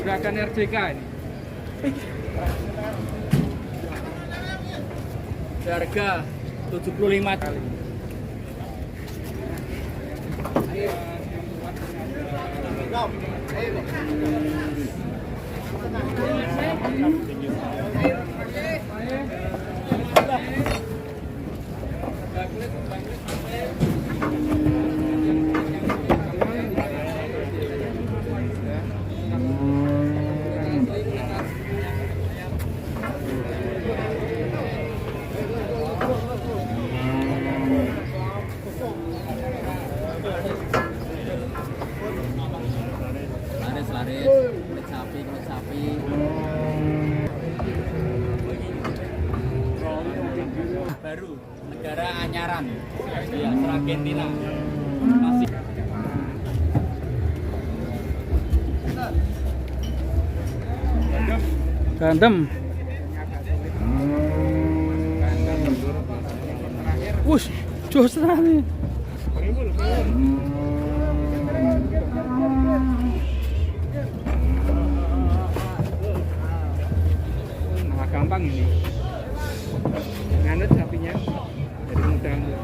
Gerakan RJK ini. Harga 75 kali. Laris, laris, kulit sapi, kulit sapi. Baru negara anyaran. Ya, Argentina. Masih Gandem. Wush, jos tenan iki. malah gampang ini. Nganut sapinya. Jadi mudah untuk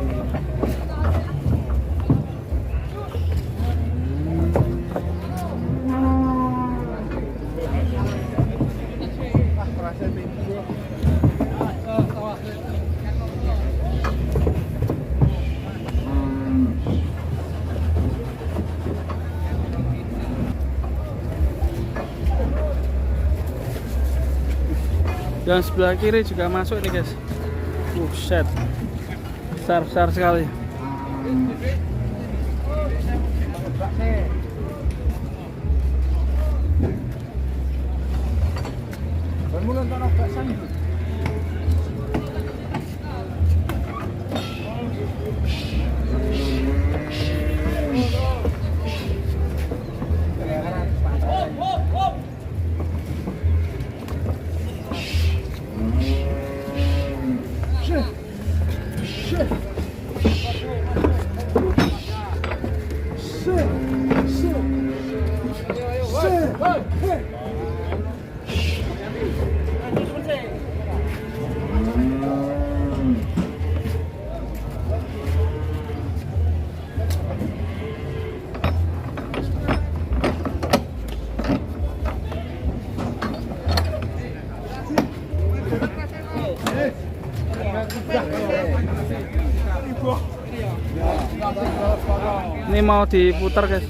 Yang sebelah kiri juga masuk ini guys. Buset. Besar-besar sekali. Ini mau diputar guys.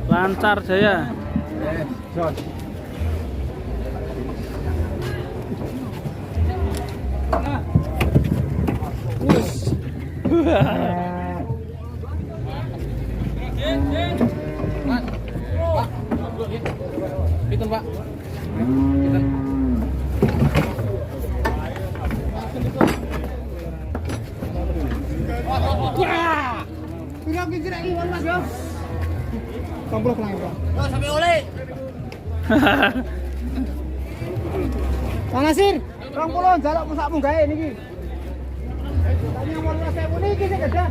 Lancar jaya. Wush. Pinten, Pak? Pinten? Kang Nasir, 20 njaluk sak munggahe niki. Tanya 18.000 niki sing gadah.